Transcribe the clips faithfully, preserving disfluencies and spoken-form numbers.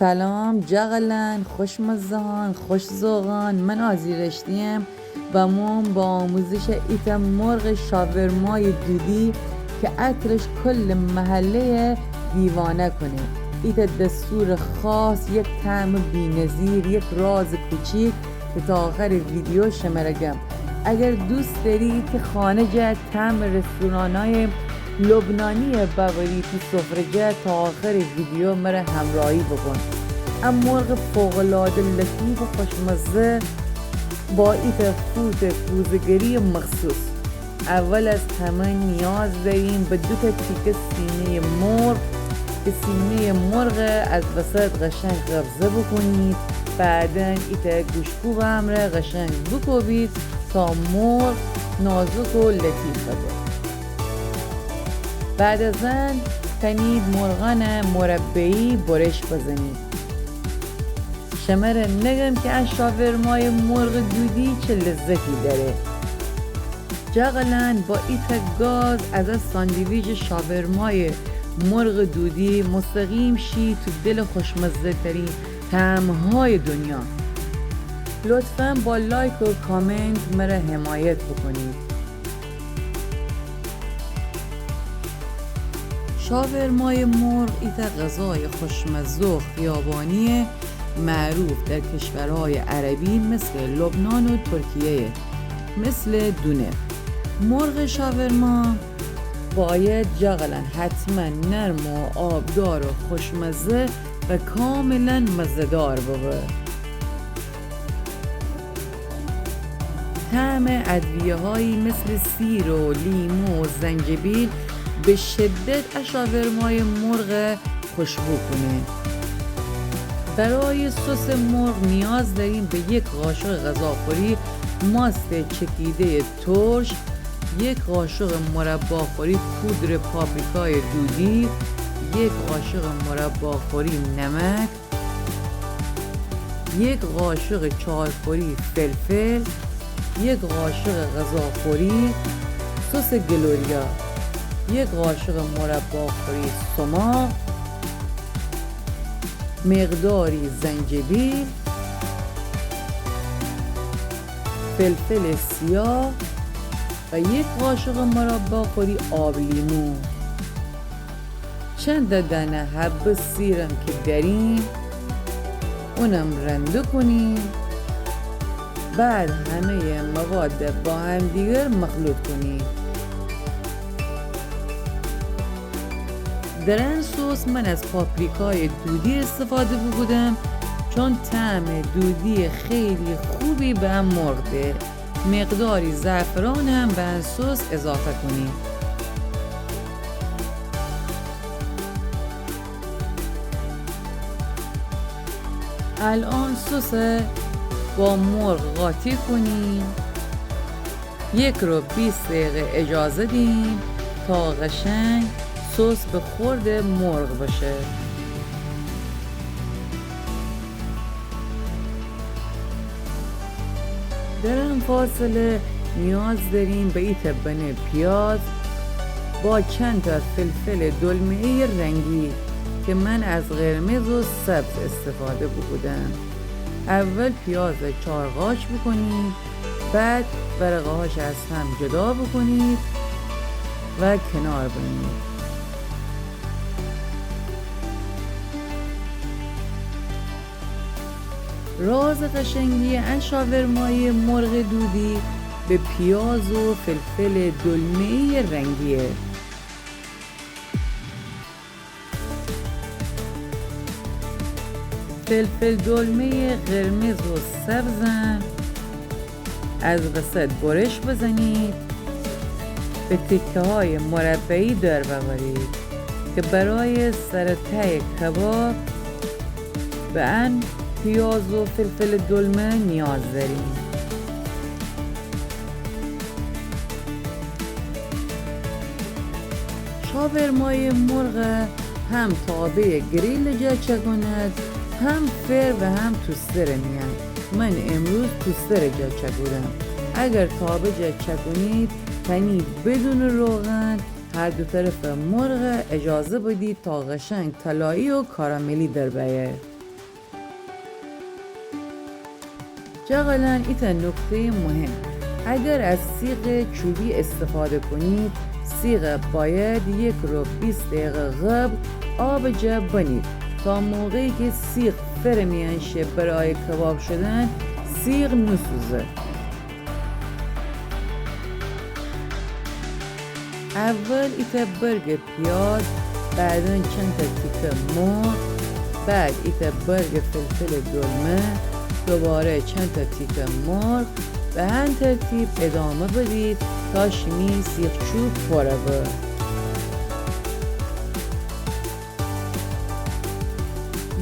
سلام جغلان، خوشمزه‌ان، خوش‌ذوقان. من آزی رشتی‌ام و بموم با آموزش ایتأ مرغ شاورمای دودی که عطرش کل محله‌یه دیوانه کنه. ایتأ دستور خاص، یک طعم بی‌نظیر، یک راز کوچیک که تا آخر ویدیو شمره گم. اگر دوست دأری که خانه جا طعم رستورانای لبنانی بأوری تو سفره جا، تا آخر ویدیو مره همراهی بکن. ا مرغ فوق‌العاده لطیف و خوشمزه با ایتأ فوت کوزه‌گری مخصوص. اول از همه نیاز دأریم به دوتأ تیکه سینه‌ی مرغ، که سینه‌ی مرغ از وسط قشنگ قبضه بکنید. بعداً ایتأ گوشکوب همره قشنگ بکوبید تا مرغ نازک و لطیف ببه. بعد از ان تنید مرغانه مربعی برش بزنید. شمره نگم که ا شاورمای مرغ دودی چه لذتی دأره. جغلان با ایتأ گاز از ا ساندویچ شاورمای مرغ دودی مستقیم شی تو دل خوشمزه‌ترین طعم‌های دنیا. لطفاً با لایک و کامنت مره حمایت بکنید. شاورمای مرغ ایتأ غذای خوشمزه و خیابانی معروف در کشورهای عربی مثل لبنان و ترکیه، مثل دونه. مرغ شاورما باید جغلان حتماً نرم و آبدار و خوشمزه و کاملاً مزه‌دار ببه. طعم ادویه‌هایی مثل سیر و لیمو و زنجبیل به شدت ا شاورمای مرغ خوشبو کنه. برای سس مرغ نیاز دأریم به یک قاشق غذاخوری ماست چکیده‌ی ترش، یک قاشق مرباخوری پودر پاپریکای دودی، یک قاشق مرباخوری نمک، یک قاشق چای‌خوری فلفل، یک قاشق غذاخوری سس گلوریا، یک قاشق مرباخوری سماق، مقداری زنجبیل، فلفل سیاه و یک قاشق مرباخوری آبلیمو. چند دانه حبه سیرم که دأریم، اونم رنده کنیم. بعد همه‌ی مواد با همدیگر مخلوط کنیم. در ان سس من از پاپریکای دودی استفاده بوکودم، چون طعم دودی خیلی خوبی به ان مرغ ده. مقداری زعفران هم به ان سس اضافه کنیم. الان سس با مرغ قاطی کنیم. یک رو بیست دقیقه اجازه دیم تا قشنگ سس به خورد مرغ بشه. در ان فاصله نیاز داریم به ایتأ بنه پیاز با چند تا فلفل دلمه‌ای رنگی که من از قرمز و سبز استفاده بوکودم. اول پیاز چار قاچ بکنید، بعد ورقه‌هاش از هم جدا بکنید و کنار بنید. راز قشنگی ان شاورمای مرغ دودی به پیاز و فلفل دلمه‌ای رنگیه. فلفل دلمه‌ی قرمز و سبزم از وسط برش بزنید، به تکه‌های مربعی در بأورید که برای سر و ته کباب به ان پیاز و فلفل دلمه نیاز داریم. شاورمای مرغ هم تابه‌ی گریل جا چکونید، هم فر و هم توستر میان. من امروز توستر جا چکودم. اگر تابه جا چکونید، تنید بدون روغن هر دو طرف مرغ اجازه بدید تا قشنگ طلایی و کاراملی در بیه. جغلان، ایتأ نکتهٔ مهم. اگر از سیخ چوبی استفاده کنید، سیخ باید یک رو بیست دقیقه قبل آب جا بنید تا موقعی که سیخ فر میان شه برای کباب شدن، سیخ نسوزه. اول ایتأ برگ پیاز، بعداً چند تا تیکه مرغ، بعد ایتأ برگ فلفل دلمه، دوباره چند تا تیکه مرغ، به هن ترتیب ادامه بدید تا شیمی سیخچوب پره به.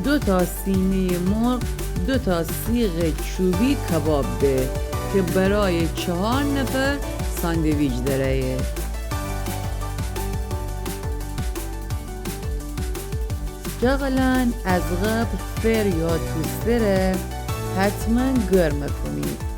دو تا سینهٔ مرغ، دو تا سیخ چوبی کباب ده که برای چهار نفر ساندویچ دره‌یه. جغلان، از قبل فر یا توستره حتماً گرم کنید.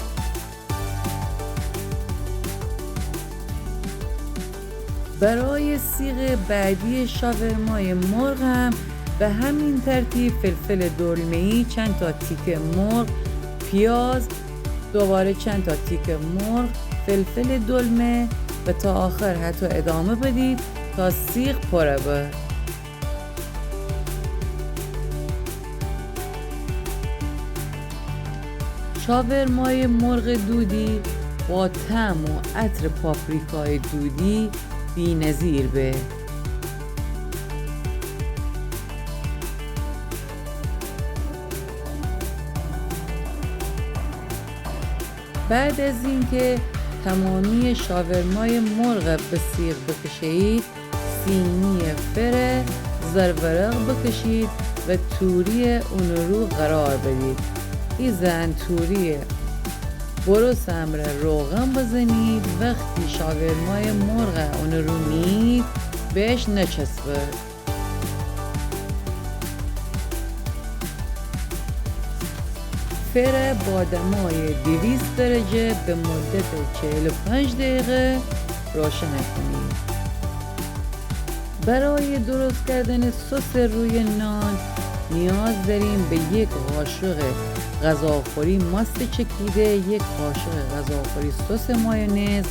برای سیخ بعدی شاورمای مرغ هم به همین ترتیب فلفل دلمه‌ای، چند تا تیکه مرغ، پیاز، دوباره چند تا تیکه مرغ، فلفل دلمه و تا آخر حتی ادامه بدید تا سیخ پره به. شاورمای مرغ دودی با طعم و عطر پاپریکای دودی بی‌نظیر به. بعد از اینکه تمامی شاورمای مرغ به سیخ بکشه‌یید، سینی فره زرورق بکشید و توری اون رو قرار بدید. ایزن توری برس امرأ روغن بزنید، وختی شاورمای مرغ اون رو نیید بهش نچسبه. فره با دمای دویست درجه به مدت چهل و پنج دقیقه روشن کنید. برای درست کردن سس روی نان نیاز داریم به یک قاشق غذاخوری ماست چکیده، یک قاشق غذاخوری سس مایونز،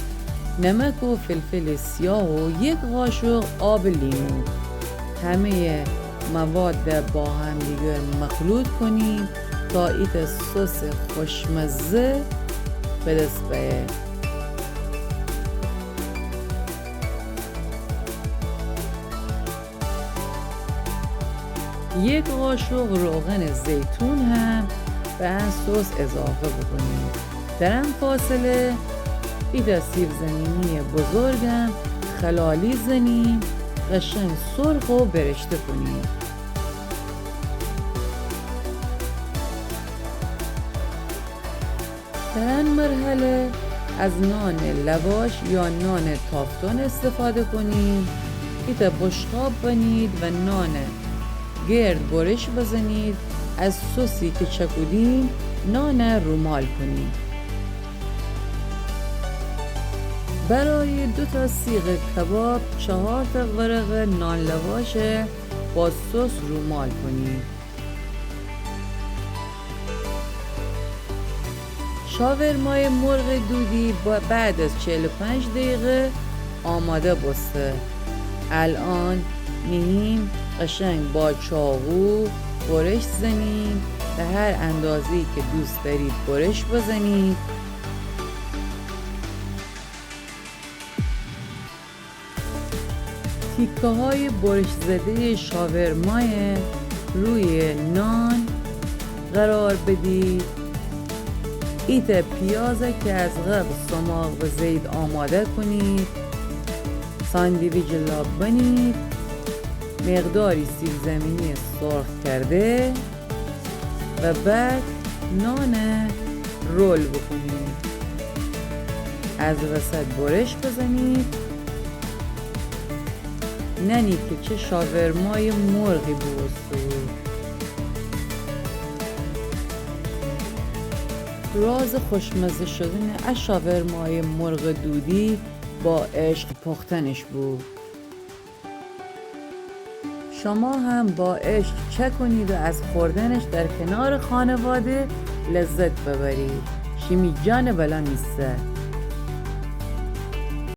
نمک و فلفل سیاه و یک قاشق آب لیمو. همهٔ مواد با همدیگر مخلوط کنیم تا ایتأ سس خوشمزه به دست بیه. یک قاشق روغن زیتون هم به ان سس اضافه بکنیم. در ان فاصله ایتأ سیب زمینی بزرگم خلالی زنیم، قشنگ سرخ و برشته کنیم. در ان مرحله از نان لواش یا نان تافتون استفاده کنید. ایتأ بشقاب بنید و نان گرد برش بزنید. از سسی که چکودیم نان رومال کنید. برای دو تا سیخ کباب چهار تا ورق نان لواش با سس رومال کنید. شاورمای مرغ دودی با، بعد از چهل و پنج دقیقه آماده بوسته. الان می‌هیم قشنگ با چاقو برش زنیم، به هر اندازه‌ای که دوست دارید برش بزنید. تیکه‌های برش زدهٔ شاورمای روی نان قرار بدید. ایتأ پیاز که از قبل سماق و زید آماده کنید، ساندویچ لا بنید، مقداری سیب زمینی سرخ کرده و بعد نان رول بکنید. از وسط برش بزنید. ننی که چه شاورمای مرغی بوسته. راز خوشمزه شدن ا شاورمای مرغ دودی با عشق پختنش بو. شما هم با عشق چکنید و از خوردنش در کنار خانواده لذت ببرید. شیمی جانٚ بلا نیسه.